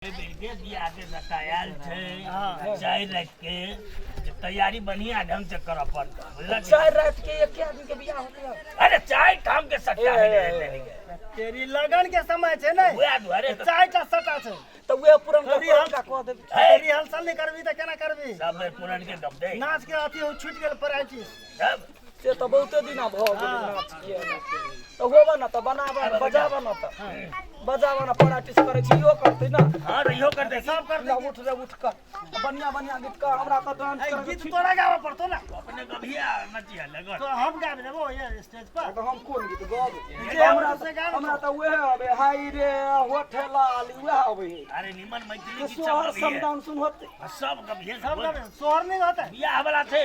के बियाह के सटायल छै, 4 राति के जे तैयारी बढ़िया ढंग से करऽ पड़तौ, बुझलक? 4 राति के एके आदमी के बियाह होतै? अरे, चारि ठाम के सट्टा ए, है। ए, ए। तेरी लगन के समय छै ने। वएह दुआरे तऽ। चारिटा सटा छै। तऽ उहे पुरनका अभी हम- पुरनका कह देबै। ए, रिहर्सल नहि करबी तऽ केना करबी? सब बेर पुरन के गप दे। नाच के अथी हो छूटि गेल प्रैक्टिस। सब से तऽ बहुते दिना भऽ गेलै। नाच किए तऽ होबऽ ने तऽ बनाबऽ, बजाबऽ ने तऽ बजाबऽ ने, प्रैक्टिस करै छी, इहो करतै ने। हाँ, तऽ इहो करतै। सब करतै। ला, उठ रे, उठ कर, बढ़िया बढ़िया गीत कर, हमरा तऽ डांस ए, करे गीत तोरा गाबऽ पड़तौ ने। अपने कभिया नचिया लगन। तो हम गाबि देबो ये स्टेज पर। तऽ हम कोन गीत गब? जे हमरा से गाबि। हमरा तऽ उहे अबै, हाय रे होठे लाल, उहे अबै है। अरे, निमन मैथिली गीत सब सोहर गभिए। समदाउन सुन होतै? सब गभिए। सब गाबे, सोहर नहि होतै? बियाह वाला छै।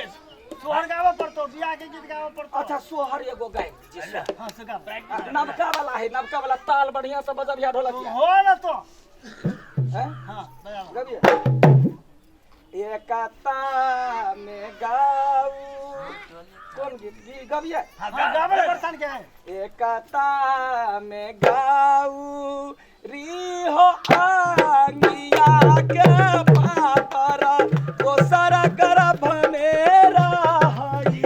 सोहर गाबऽ पड़तौ, बियाह के गीत गाबऽ पड़तौ। अच्छा, सोहर एगो गाबि दीजिए, सोहर। हाँ, से गाब। प्रैक्टिस। नवका वाला है, नवका वाला ताल बढ़िया से बजबिया ढोलकिया। हो न तो। हैं? हाँ, बजाओ। गबिया, एकता में गाऊ, कोन गीत गीत गबिया? हाँ, हाँ, गाबे ने, परेशान के है। एकता में गाऊ री हो आंगिया के पातर, दोसर गर्भ में रहई,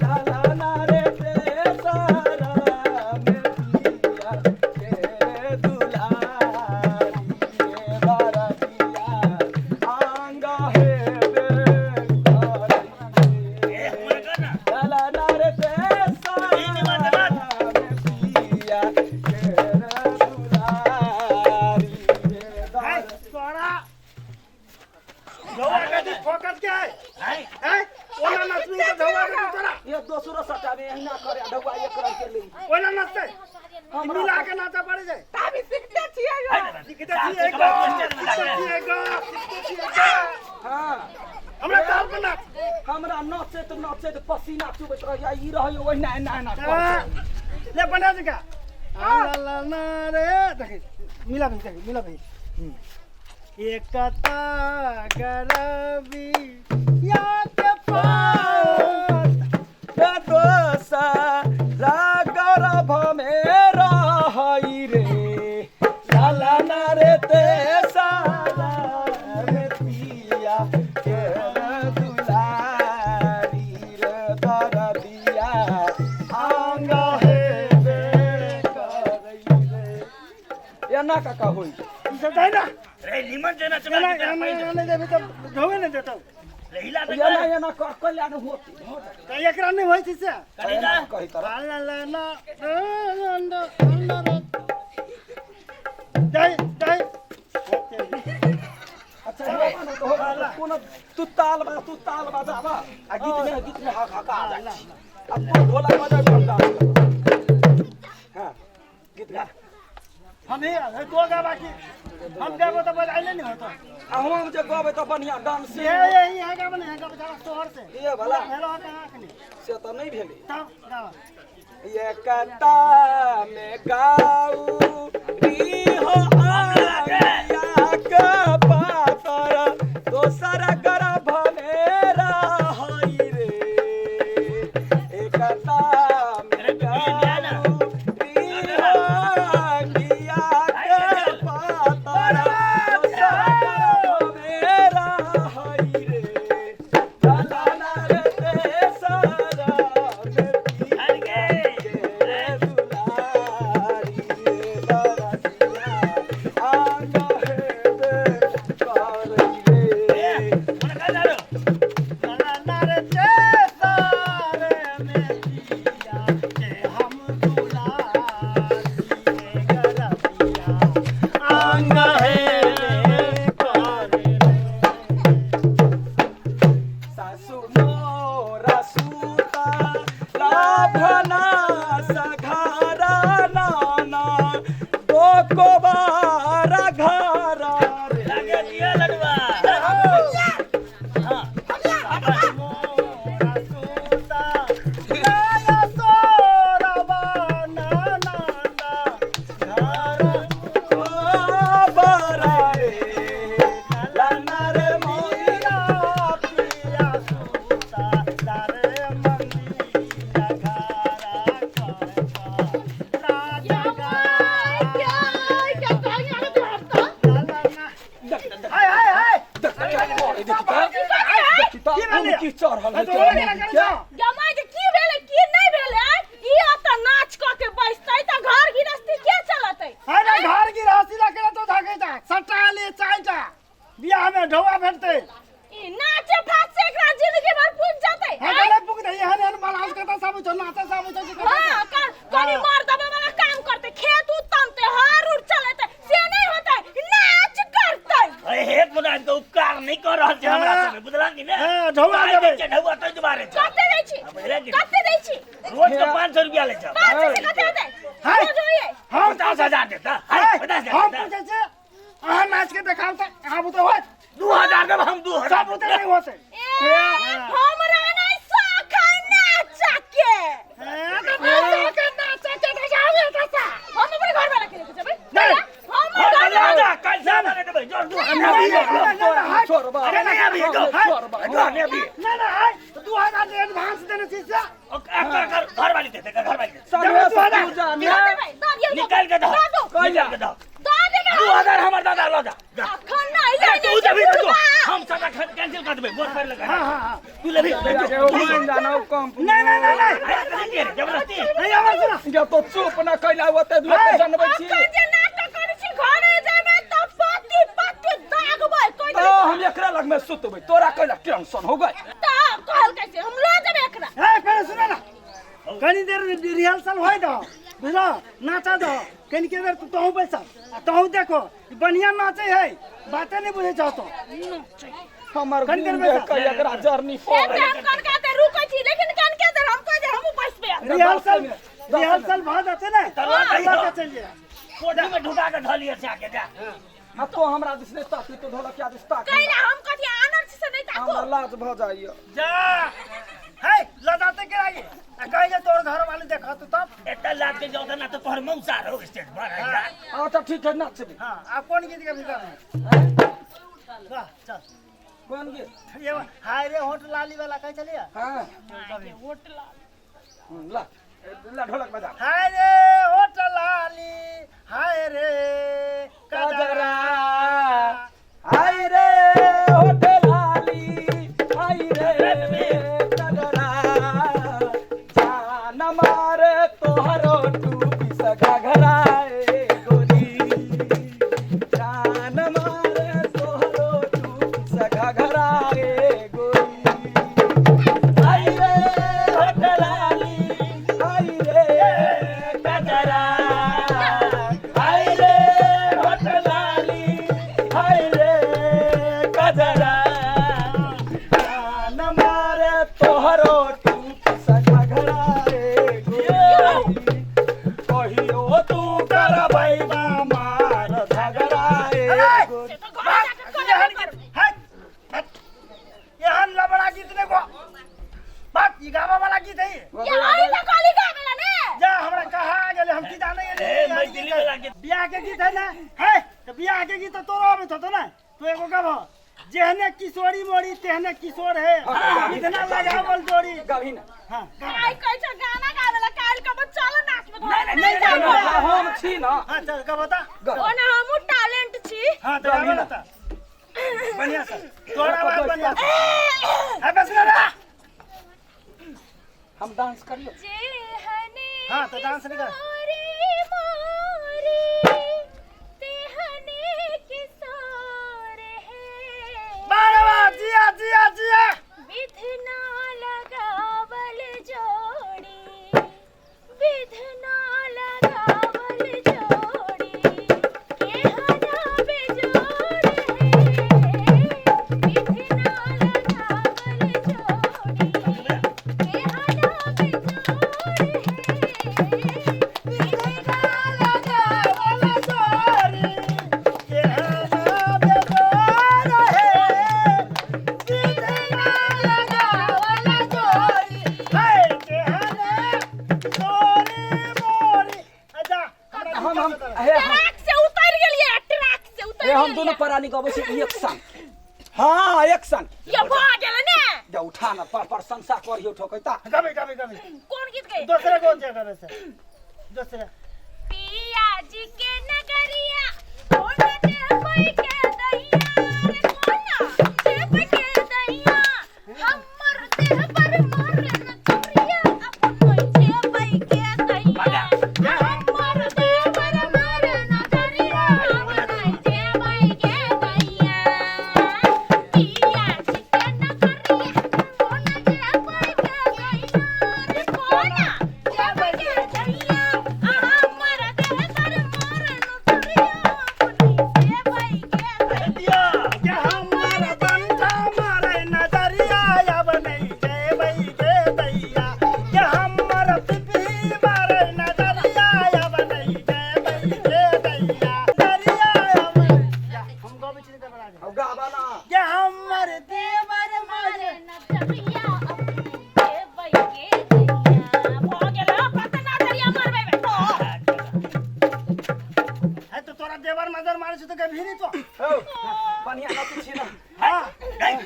लाला रे तेसर में पिया के दुलारी रे बरदिया आंग हेबे करई। ए, हमरा कर ना। लाला रे तेसर में पिया के दुलारी रे है, तोरा झौआ के दी फोकस के है। हैं? है, ओना नचबी तऽ झौआ के दी तोरा। ये दोसरो सटाबे, एहिना करे ढौआ, एक रंग के ले। ओना नचतै? हमरा मिला के नाचऽ पड़ै छै। अभी सीखते छियै यौ। है, सीखते छियै ग, सीखते छियै ग, सीखते छियै ग। हाँ। हमरा ताल पर नाच। हमरा नचैत नचैत पसीना चुबैत रहैया, ई रहैया ओहिना एना एना हाँ, करैत। ले बना जी का ला ला ना रे, देखी, मिला भाई, देखी, मिला भाई। एकता गरबी या के पास दोसरा गर्भ में रहई रे, लाला ना रे तेसरा में पिया के दुलारी रे दरदिया आंग हेबे करई रे, एना काका होई। ई सब जाय ना। रे, निमन से नचबा। एना एना एना नहि देबी तऽ ढोवे नहि देतौ। रे, हिला दे। एना एना कर कल्याण होती। तऽ एकरा नहि होइ छै से। करी ना। कही तर। ला ला ला ना ना ना, जाय जाय। अच्छा, होबा ना तऽ होबा ना, कोनो तू ताल बजा, तू ताल बजाबा आ गीत में हक हका आ जाइ छी। आ तू ढोलक बजा, हम डांस करब। हाँ, गीत गा। हम ही तो गा, बाकी हम गाबो तऽ बजाइले नहि होतो। आ हम जे गबै तऽ बढ़िया डांस। ये ये यहाँ गाबो ने, यहाँ गाबो जरा सोहर से। ये भला। भेलो कहाँ अखनी? से तऽ नहि भेलै। तब गाबो। एकता में गाऊ री हो आंगिया के पातर, दोसर गर्भ में रहई रे, एकता में गाऊ री हो आंगिया के पातर, दोसर गर्भ में रहई रे, लाला रे तेसरा में अरे रे दुलारी रे दरदिया आंग हेबे करई रे। हमरा कर दारू। ला ला रे सारे में पिया के हम दुलारी रे गरबिया आंग हे। की चढ़ल है तो रोज लगा क्या? जमाई के की भेलै की नहीं भेलै आँय? ई ओतऽ नाच कऽ के बैसतै तऽ घर गृहस्थी के चलतै? अरे घर की राशि रखे तो धके जा सट्टा ले चाइटा बियाह में ढौआ भेटतै। ई नाचे फाच से एकरा जिंदगी भर पूछ जतै। हां गले पुक दे एहन एहन बलास करता सब छौ नाचे सब छौ की। हां, कनी मर्द वाला काम करतै, खेत उत तमतै, हर उर चलेतै, से नहीं होतै, नाच करतै। अरे हे मुनाज के उपकार नहीं कर रहल छै हमरा सब, बुझला कि ने? हां, ढौआ देबै। ढौआ तै दुबारे छै। कते दै छी? बुझला कि? कते दै छी? रोज के 500 रुपया ले छै। 500 से कते होतै? हाय। रोज होइए। हम 50,000 देता। हाय, 50,000 हम देता। पूछै छी अहाँ नाच के देखाउ त आबू त होत। 2000 देब हम, 2000। सब उते नहीं होते। ए, हमरा नहीं शौक है नाच के। ए त नाच के नाच के त जाउ एतऽ। हम अपने घर वाला के लेके जेबै। नहीं। हम घर ला जा, कल से मारे देबै। जो दू नहीं, छोड़ बा। अरे नहीं अभी जो। छोड़ बा। जो नहीं अभी। ना ना हाय 2000 के एडवांस देने छी से। कर कर घर वाली दे दे, घर वाली दे। साले पूजा दऽ ने देबै, दऽ दियौ। निकाल के दो। दऽ दू। निकाल के दो। दऽ देबै। 2000 हमर दादा ल जा। अखन नहि अरे लेने तू छी देबी तो बुढ़बा। हम सादा खन कैंसिल कर देबै, गोर पर लगा। हां हां हां तू लेबी ले जो। मान जाना कम। नहीं नहीं नहीं नहीं अरे कहीं के रे जबरदस्ती। नहीं हमर सुना। जब तो चुप ना कैला ओते लोग के जनबै छी। अखन जे नाटक करै छी घरे जेबै तऽ पति पति दागबै कोइ। तो हम एकरा लग में सुतबै, तोरा कैला टेंशन हो गई? तऽ कहल कैसे हम लऽ जेबै एकरा। ए पहले सुना ना, कनी देर रिहर्सल होय दो, बुझलो? नाचा दो कनी के देर, तोहू बैसा आ तोहू देखो बढ़िया नाचे है, बाते नहीं बुझे चाहतो। हमर कनी देर गुण बैसा। देख के एकरा जर्नी से पड़। तऽ हम कनका देर रुकै छी, लेकिन कनके देर हम कोइ देर हमहूँ बैसबै। रिहर्सल रिहर्सल भ जाते ना चलो, तब के चल जा। कोठी में ढुका के धलिए से आके जा। हाँ तो हमरा दिस नहीं ताकी, तो ढोलकिया दिस ताकी। कैला हम कथी आनर छी से नहीं ताकू? हमरा लाज भ जाइए। जा है लजाते के आगे आ कहे जे तोर घर वाले देखा तू तब। एता लाज के जाओ ना तो तोहर मौसा रहो स्टेज पर जा। अच्छा ठीक है, नाचबी। हां, आ कौन गीत के भीतर है? वाह चल। कौन गीत? ये हाय रे होठ लाली वाला कहे चलिए। हां वोट ला। ला ला ढोलक बजा। हाय रे होठ लाली हाय रे कजरा, हाय रे होठ लाली हाय रे कजरा, जान मारे तोहरो टूपी सगा घराए गोरी, जान मारे तोहरो टूपी सगा घराए गोरी, हाय रे होठ लाली हाय रे कजरा, हाय रे होठ लाली हाय रे कजरा, जान मारे तोहरो टूप सगा घराए गोरी, कहियो तू करबै मार झगड़ाए गोरी। से तऽ घरे जाके करबे करबै। हाय एहन लबड़ा गीत ने गो बात, ई गावा वाला गीत है। ये अही तऽ कहली गाबै ला ने। जा हमरा कहा गेले, हम की जाने गेले। ए, मैथिली वाला गीत। बियाह के गीत है ना? है तो बियाह के गीत तो तोरो आबैत होतो ना, तू एगो गबह जेहने किशोरी मोरी तेहने किशोर है इतना लगावल जोड़ी। गबही ना। हां। आइ कहै छ गाना गाबै ला, काल्हि कहबै चल नाचबै। नहीं, नहीं, नहीं नहीं, जाबै। ना, हम छी ना। हां चल गबह त। ओना हमहूँ टैलेंट छी। हां तो गाबह ना त बढ़िया से, तोरा आवाज बढ़िया से है, बस ना। हम डांस करियो। जेहने हाँ, तो डांस नहीं कर। किशोरी मोरी तेहने किशोर है। बारह बार जिया जिया जिया। विधना लगावल जोड़ी, विधना लगावल जोड़ी केहना बेजोड़ है, विधना लगावल जोड़ी केहना बेजोड़ है, विधना लगावल जोड़ी केहना बेजोड़ है, विधना लगावल जोड़ी है केहना किशोरी मोरी। अच्छा हमरा हम हे हम ट्रक से उतर गेलियै, ट्रक से उतर हे हम गेलियै। दोनों प्राणी गबै छी एक संग। हाँ एक संग। ये भऽ गेलै ने। जा उठा ना पर प्रशंसा करियो ठोकैता। कभी कभी कभी। कोन गीत गए? दूसरे कौन से करे से दूसरे। पिया जी के नगरिया कोन देबै के दैया रे, कोन देबै के दैया, हमर हौ, बढ़िया नाचै छी ना? हाँ, नहीं,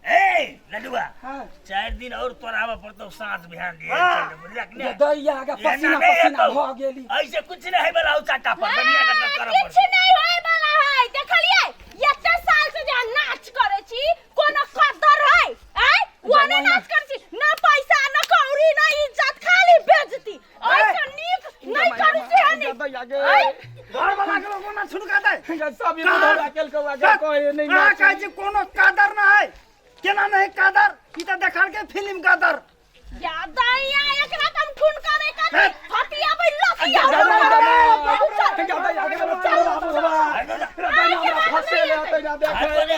ए लडुआ, हाँ। 4 दिन और तोरा आबऽ पड़तौ साँझ बिहान दिए। हाँ। बुझलक ने? दैया गे, पसीना एना नहि पसीना हेतौ। भऽ गेली। ऐसे कुछ नहीं है वाला चाटा पर बढ़िया जकाँ करऽ किछु पड़तौ। नहि होय वाला है। देखलियै, एते साल से जे नाच करै छी, कोनो कदर है? आय वो नहीं नाच करै छी, न पैसा न कौड़ी न इज्जत, खाली बेइज्जती। ऐसे नीक नहीं करू से है नी। दैया गे। आय घर वाला के लोग ना छुटका दे। गे, सब ई बुढ़ौरा केलकौ आ गे, कहे नहि कहाँ नाचै। कहै छी कोनो कदर ना है? केना नहीं कदर? ई तऽ देखल के फिल्म कदर। या दैया, एकरा त हम ठुन करे कर हे। हतिया बै लतिया। गे, गे, चल। गे, दैया गे, चल बाबू बाबा। रे, दैया हमरा फसेले होतै ना देखै रे।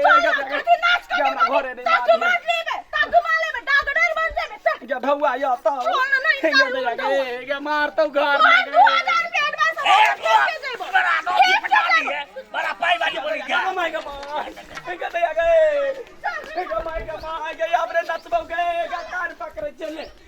चल, कथी नाच गे, कर? हमरा घरे नहि तक मारिहे। मार लेबे, तक मार लेबे, डागडर बन जेबे, चल। गे, ढौआ य तऽ। छोड़ ना, नहीं, गे, चालू दैया ढौआ। गे, गे, मारतौ घर मे गे। 2000 रुपया एडवांस। ए, खेत के जेबो। बड़ा नौकरी पटा दी है, बड़ा पाई वाली बनी गे, क्या? My गे, माय। गे, दैया गे। गे, my गे, my, गे, आब रे नचबौ गे, गे, कान पकड़ै चले।